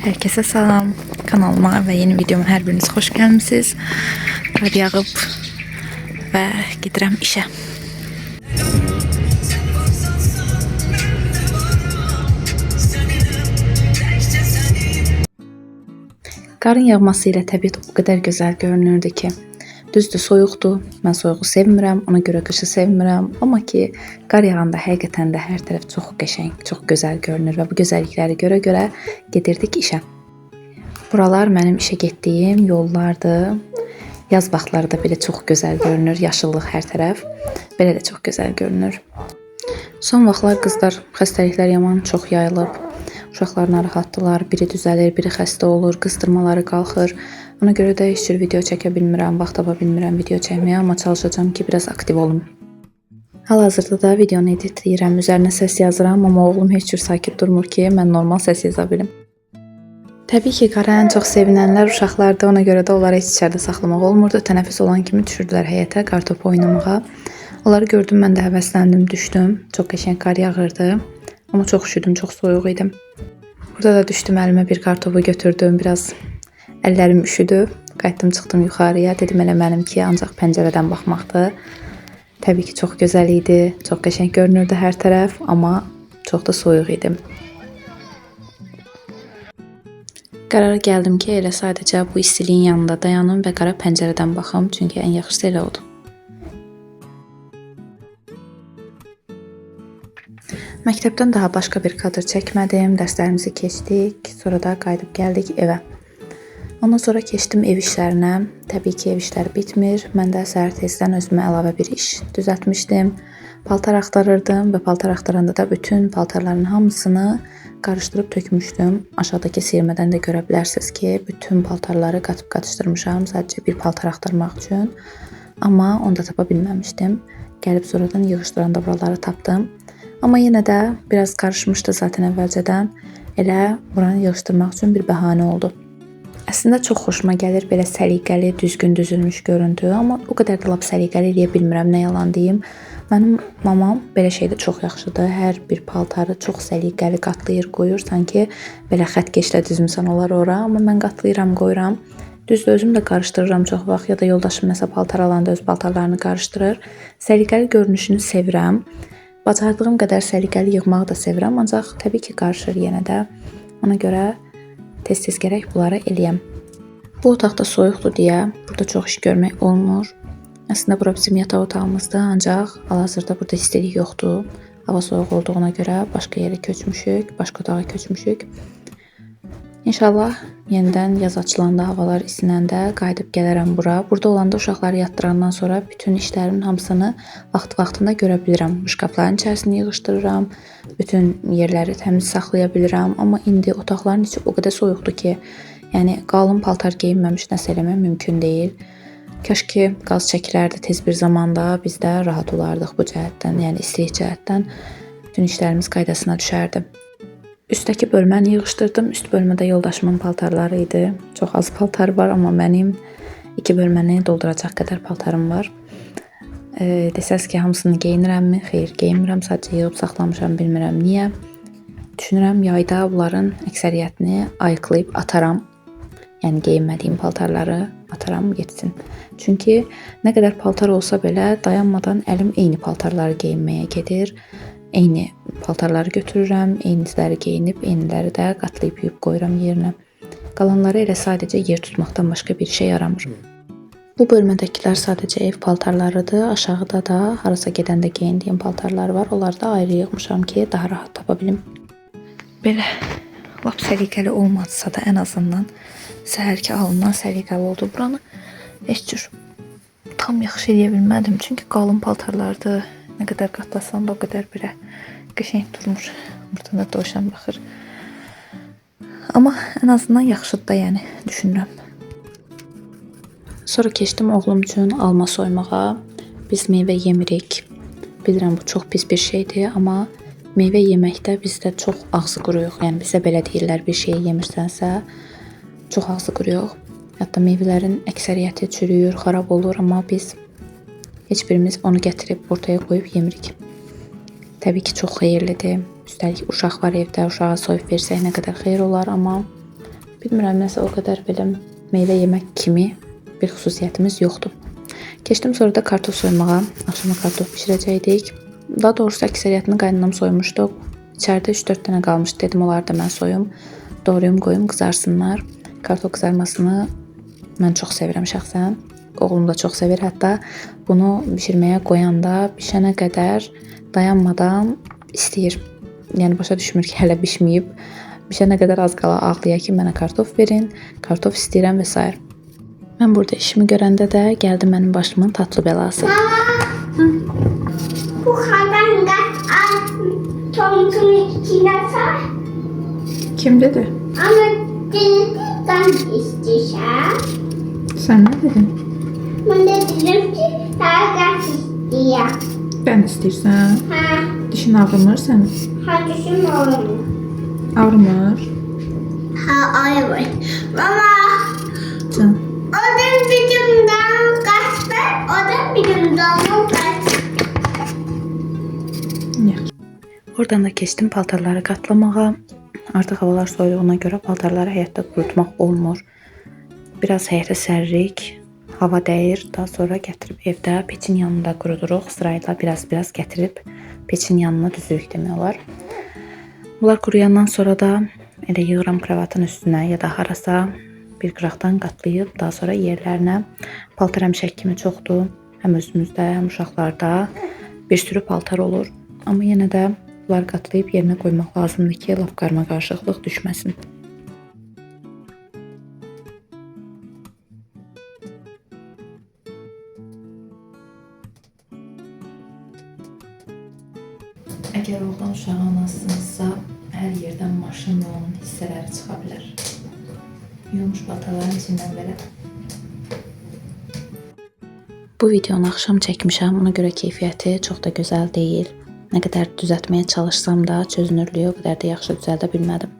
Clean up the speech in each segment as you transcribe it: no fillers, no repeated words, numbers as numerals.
Herkese salam. Kanalıma ve yeni videoma her biriniz hoş gelmişsiniz. Qar yağıb və gedirəm işə. Qarın yağması ilə təbiət o qədər gözəl görünürdü ki, düzdür, soyuqdur. Mən soyuğu sevmirəm, ona görə qışı sevmirəm. Amma ki, qar yağanda həqiqətən də hər tərəf çox qəşəng, çox gözəl görünür və bu gözəllikləri görə-görə gedirdik işə. Buralar mənim işə getdiyim yollardır. Yaz vaxtları da belə çox gözəl görünür, yaşıllıq hər tərəf. Belə də çox gözəl görünür. Son vaxtlar qızlar xəstəliklər yaman çox yayılıb. Uşaqlar narahatdırlar, biri düzəlir, biri xəstə olur, qızdırmaları qalxır. Ona görə də heç cür video çəkə bilmirəm, vaxt tapa bilmirəm video çəkməyə, amma çalışacağam ki, biraz aktiv olum. Hal-hazırda da videonu editləyirəm, üzərinə səs yazıram, amma oğlum heç cür sakit durmur ki, mən normal səs yaza bilim. Təbii ki, qara ən çox sevinənlər uşaqlardır. Ona görə də onları heç içəridə saxlamaq olmurdu. Tənəffüs olan kimi düşürdülər həyətə qar topu oynamağa. Onları gördüm, mən də həvəsləndim, düşdüm. Çox qəşəng qar yağırdı. Amma çox üşüdüm, çox soyuq idi. Burada da düşdüm, əlimə bir qar topu götürdüm. Biraz əllərim üşüdü. Qayıtdım, çıxdım yuxarıya. Dedim elə mənimki ancaq pəncərədən baxmaqdır. Təbii ki, çox gözəl idi. Çox qəşəng görünürdü hər tərəf, amma çox da soyuq idi. Qərara gəldim ki, elə sadəcə bu istiliyin yanında dayanım və qara pəncərədən baxım, çünki ən yaxşısı elə odur. Məktəbdən daha başqa bir kadr çəkmədim. Dərslərimizi keçdik, sonra da qayıdıb gəldik evə. Ondan sonra keçdim ev işlərinə. Təbii ki, ev işləri bitmir. Mən də səhər tezdən özümə əlavə bir iş düzəltmişdim. Paltar axtarırdım və paltar axtaranda da bütün paltarların hamısını qarışdırıb tökmüşdüm. Aşağıdakı siyirmədən də görə bilərsiniz ki, bütün paltarları qatıb qatışdırmışam sadəcə bir paltar axtarmaq üçün. Amma onu da tapa bilməmişdim. Gəlib sonradan yığışdıranda buraları tapdım. Amma yenə də biraz qarışmışdı zaten əvvəlcədən. Elə buranı yığışdırmaq üçün bir bəhanə oldu. Əslində çox xoşuma gəlir belə səliqəli, düzgün düzülmüş görüntü, amma o qədər də lap səliqəli eləyə bilmirəm, nə yalan deyim. Mənim mamam belə şeydə çox yaxşıdır. Hər bir paltarı çox səliqəli qatlayır, qoyur, sanki belə xəttkeşlə düzmüsən onları ora, amma mən qatlayıram, qoyuram. Düzdür, özüm də qarışdırıram çox vaxt ya da yoldaşım nəsə paltar alanda öz paltarlarını qarışdırır. Səliqəli görünüşünü sevirəm. Bacardığım qədər səliqəli yığmağı da sevirəm, ancaq təbii ki, qarışır yenə də. Ona görə tez-tez gərək bunları eləyəm. Bu otaqda soyuqdur deyə burada çox iş görmək olmur. Əslində bura bizim yataq otağımızdır, ancaq hal-hazırda burada istilik yoxdur. Hava soyuq olduğuna görə başqa yerə köçmüşük, başqa otağa köçmüşük. İnşallah yenidən yaz açılanda, havalar isinəndə qayıdıb gələrəm bura. Burada olanda uşaqları yatdırandan sonra bütün işlərimin hamısını vaxtı-vaxtında görə bilirəm. Şkafların içərisini yığışdırıram, bütün yerləri təmiz saxlaya bilirəm. Amma indi otaqların içi o qədər soyuqdur ki, yəni qalın paltar geyinməmiş nəsə eləmək mümkün deyil. Kaş ki qaz çəkilərdi tez bir zamanda, biz də rahat olardıq bu cəhətdən, yəni istilik cəhətdən bütün işlərimiz qaydasına düşərdi. Üstdəki bölməni yığışdırdım. Üst bölmədə yoldaşımın paltarları idi. Çox az paltar var, amma mənim iki bölməni dolduracaq qədər paltarım var. Desəz ki, hamısını geyinirəmmi? Xeyr, geyinmirəm. Sadəcə yığıb saxlamışam, bilmirəm niyə. Düşünürəm, yayda bunların əksəriyyətini ayıqlayıb ataram. Yəni geyinmədiyim paltarları ataram getsin. Çünki nə qədər paltar olsa belə dayanmadan əlim eyni paltarları geyinməyə gedir. Eyni paltarları götürürəm, eyniləri geyinib, eyniləri də qatlayıb yuyub qoyuram yerinə. Qalanları elə sadəcə yer tutmaqdan başqa bir işə yaramır. Bu bölmədəkilər sadəcə ev paltarlarıdır. Aşağıda da harasa gedəndə geyindiyim paltarlar var. Onları da ayrı yığmışam ki, daha rahat tapa bilim. Belə lap səliqəli olmadısa da ən azından səhərki halından səliqəli oldu. Buranı heç cür tam yaxşı eləyə bilmədim. Çünki qalın paltarlardır. Nə qədər qatlasam da o qədər belə qəşəng durmur. Buradan da dovşan baxır. Amma ən azından yaxşıdır da, yəni düşünürəm. Sonra keçdim oğlum üçün alma soymağa. Biz meyvə yemirik. Bilirəm bu çox pis bir şeydir, amma meyvə yeməkdə bizdə çox ağzı quruyuq. Yəni bizə belə deyirlər, bir şeyi yemirsənsə çox ağzı quruyuq. Hətta meyvələrin əksəriyyəti çürüyür, xarab olur, amma biz heç birimiz onu gətirib ortaya qoyub yemirik. Təbii ki, çox xeyirlidir. Üstəlik uşaq var evdə, uşağa soyub versək nə qədər xeyir olar, amma Bilmirəm, nəsə o qədər belə meyvə yemək kimi bir xüsusiyyətimiz yoxdur. Keçdim sonra da kartof soymağa. Axşama kartof bişirəcəkdik. Daha doğrusu əksəriyyətini qaynanam soymuşdu. İçəridə 3-4 dənə qalmışdı. Dedim onları da mən soyum, doğrayım, qoyum, qızarsınlar. Kartof qızarmasını mən çox sevirəm şəxsən. Oğlum da çox sevir. Hətta bunu bişirməyə qoyanda bişənə qədər dayanmadan istəyir. Yəni başa düşmür ki, hələ bişməyib. Bişənə qədər az qala ağlaya ki, mənə kartof verin, kartof istəyirəm və s. Mən burada işimi görəndə də gəldi mənim başımın tatlı belası. Bu xandan tomutunu içine sar. Kim dedi? Ama dedi ben isteyeceğim. Sən nə dedin? Ben de dedim ki daha isteyeceğim. Mən istəyirsən. Ha, Dişin ağrımır sənin? ha düşün olmuyor. Ağrımır. Ha ağrımır. Mama, Can. o da bizimden kaçtı, o da bizimden kaçtı. Yaxşı. Oradan da keçdim paltarları qatlamağa. Artıq havalar soyuduğuna görə paltarları həyətdə qurutmaq olmur. Biraz həyətə səririk, hava dəyir. Daha sonra gətirib evdə peçin yanında quruduruq. Sırayla biraz-biraz gətirib peçin yanına düzürük demək olar. Bunlar quruyandan sonra da elə yığıram kravatın üstünə ya da harasa bir qıraqdan qatlayıb daha sonra yerlərinə. Paltar həmişəki kimi çoxdur. Həm özümüzdə, həm uşaqlarda bir sürü paltar olur. Amma yenə də bunları qatlayıb yerinə qoymaq lazımdır ki, lap qarma-qarışıqlıq düşməsin. Əgər oğlan uşağı anasınızsa, hər yerdən maşın və onun hissələri çıxa bilər. Yuyulmuş paltarların içindən belə. Bu videonu axşam çəkmişəm, ona görə keyfiyyəti çox da gözəl deyil. Nə qədər düzəltməyə çalışsam da çözünürlüyü o qədər də yaxşı düzəldə bilmədim.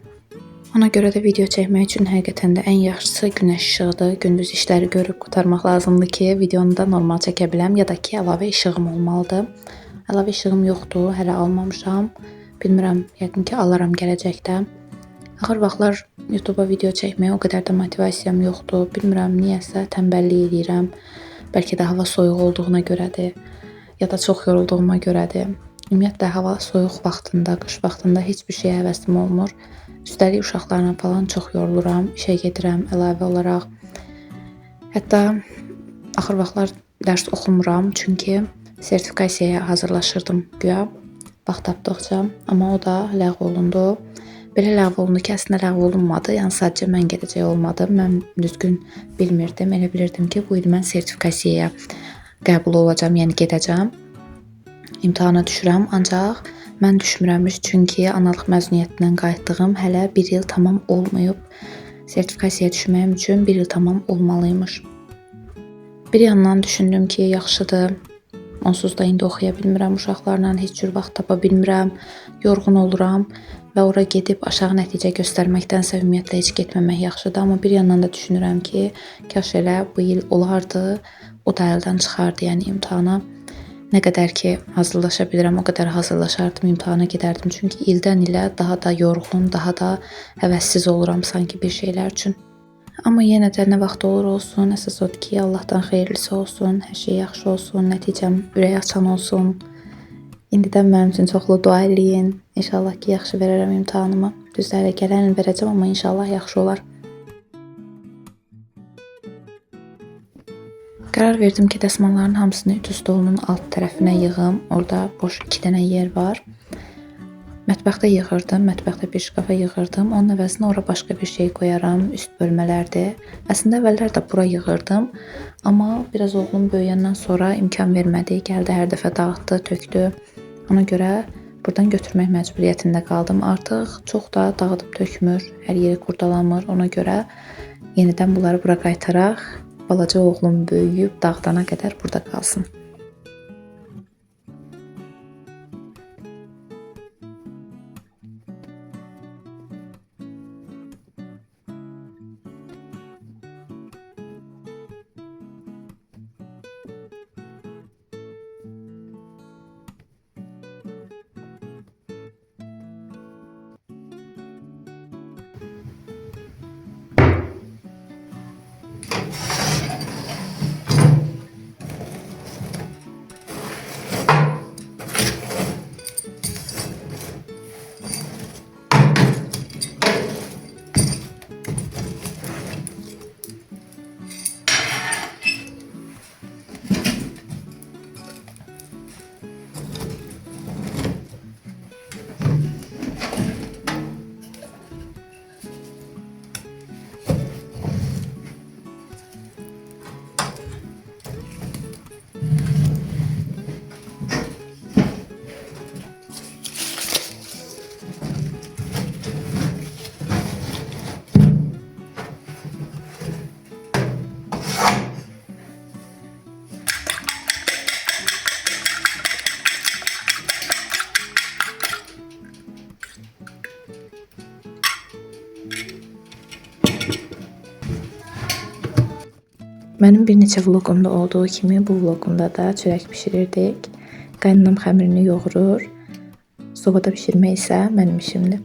Ona görə də video çəkmək üçün həqiqətən də ən yaxşısı günəş işığıdır. Gündüz işləri görüb qurtarmaq lazımdır ki, videonu da normal çəkə biləm ya da ki, əlavə işığım olmalıdır. Əlavə işığım yoxdur, hələ almamışam. Bilmirəm, yəqin ki, alaram gələcəkdə. Axır vaxtlar YouTube-a video çəkməyə o qədər də motivasiyam yoxdur. Bilmirəm, niyəsə tənbəllik eləyirəm. Bəlkə də hava soyuq olduğuna görədir, ya da çox yorulduğuma görədir. Ümumiyyətlə hava soyuq vaxtında, qış vaxtında heç bir şeyə həvəsim olmur. Üstəlik uşaqlarla falan çox yoruluram, işə gedirəm əlavə olaraq. Hətta axır vaxtlar dərs oxumuram, çünki sertifikasiyaya hazırlaşırdım güya vaxt tapdıqca, amma o da ləğv olundu. Belə ləğv olundu ki, əslində ləğv olunmadı. Yəni sadəcə mən gedəcək olmadım. Mən düzgün bilmirdim. Elə bilirdim ki, bu il mən sertifikasiyaya qəbul olacağam, yəni gedəcəm. İmtahana düşürəm, ancaq mən düşmürəmiş, çünki analıq məzuniyyətindən qayıtdığım hələ bir il tamam olmayıb. Sertifikasiyaya düşməyim üçün bir il tamam olmalıymış. Bir yandan düşündüm ki, yaxşıdır. Onsuz da indi oxuya bilmirəm uşaqlarla, heç cür vaxt tapa bilmirəm, yorğun oluram və ora gedib aşağı nəticə göstərməkdənsə ümumiyyətlə heç getməmək yaxşıdır. Amma bir yandan da düşünürəm ki, kaş elə bu il olardı, o da əldən çıxardı, yəni imtahana. Nə qədər ki hazırlaşa bilirəm, o qədər hazırlaşardım, imtahana gedərdim. Çünki ildən ilə daha da yorğun, daha da həvəssiz oluram sanki bir şeylər üçün. Amma yenə də nə vaxt olur olsun, əsas odur ki, Allahdan xeyirlisi olsun, hər şey yaxşı olsun, nəticəm ürək açan olsun. İndidən mənim üçün çoxlu dua eləyin. İnşallah ki, yaxşı verərəm imtahanımı. Düzdür, hələ gələn il verəcəm, amma inşallah yaxşı olar. Qərar verdim ki, dəsmalların hamısını ütü stolunun alt tərəfinə yığım. Orada boş 2 dənə yer var. Mətbəxdə yığırdım, mətbəxdə bir şkafa yığırdım. Onun əvəzinə ora başqa bir şey qoyaram, üst bölmələrdir. Əslində əvvəllər də bura yığırdım, amma biraz oğlum böyüyəndən sonra imkan vermədi. Gəldi hər dəfə dağıtdı, tökdü. Ona görə buradan götürmək məcburiyyətində qaldım. Artıq çox da dağıdıb tökmür, hər yeri qurdalamır. Ona görə yenidən bunları bura qaytaraq, balaca oğlum böyüyüb dağıdana qədər burada qalsın. Mənim bir neçə vloqumda olduğu kimi bu vloqumda da çörək bişirirdik. Qaynanam xəmirini yoğurur. Sobada bişirmək isə mənim işimdir.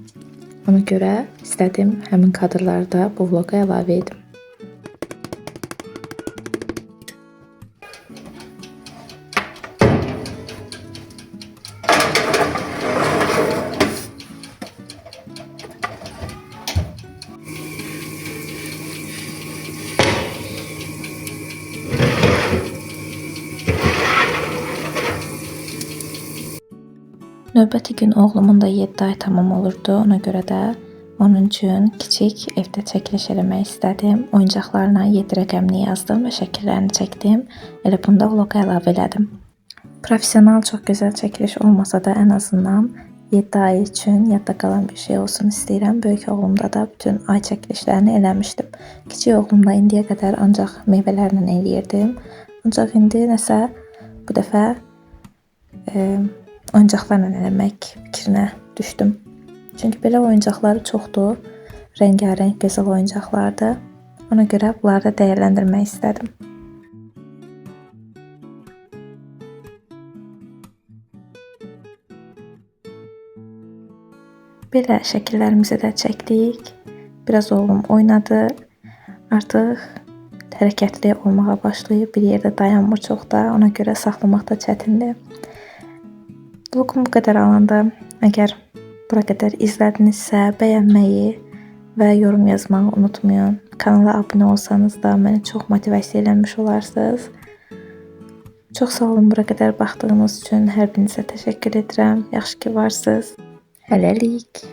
Ona görə istədim həmin kadrları da bu vloqa əlavə edim. Növbəti gün oğlumun da 7 ay tamam olurdu. Ona görə də onun üçün kiçik evdə çəkiliş eləmək istədim. Oyuncaqlarla 7 rəqəmini yazdım və şəkillərini çəkdim. Elə bunu da vloqa əlavə elədim. Professional çox gözəl çəkiliş olmasa da ən azından 7 ay üçün yadda qalan bir şey olsun istəyirəm. Böyük oğlumda da bütün ay çəkilişlərini eləmişdim. Kiçik oğlumda indiyə qədər ancaq meyvələrlə eləyirdim. Ancaq indi nəsə bu dəfə oyuncaqlarla eləmək fikrinə düşdüm. Çünki belə oyuncaqları çoxdur. Rəngarəng gözəl oyuncaqlardır. Ona görə bunları da dəyərləndirmək istədim. Belə şəkillərimizi də çəkdik. Biraz oğlum oynadı. Artıq hərəkətli olmağa başlayıb. Bir yerdə dayanmır çox da. Ona görə saxlamaq da çətindir. Vloqum bu qədər alındı. Əgər bura qədər izlədinizsə, bəyənməyi və yorum yazmağı unutmayın. Kanala abunə olsanız da məni çox motivasiya eləmiş olarsınız. Çox sağ olun bura qədər baxdığınız üçün. Hər birinizə təşəkkür edirəm. Yaxşı ki varsınız. Hələlik.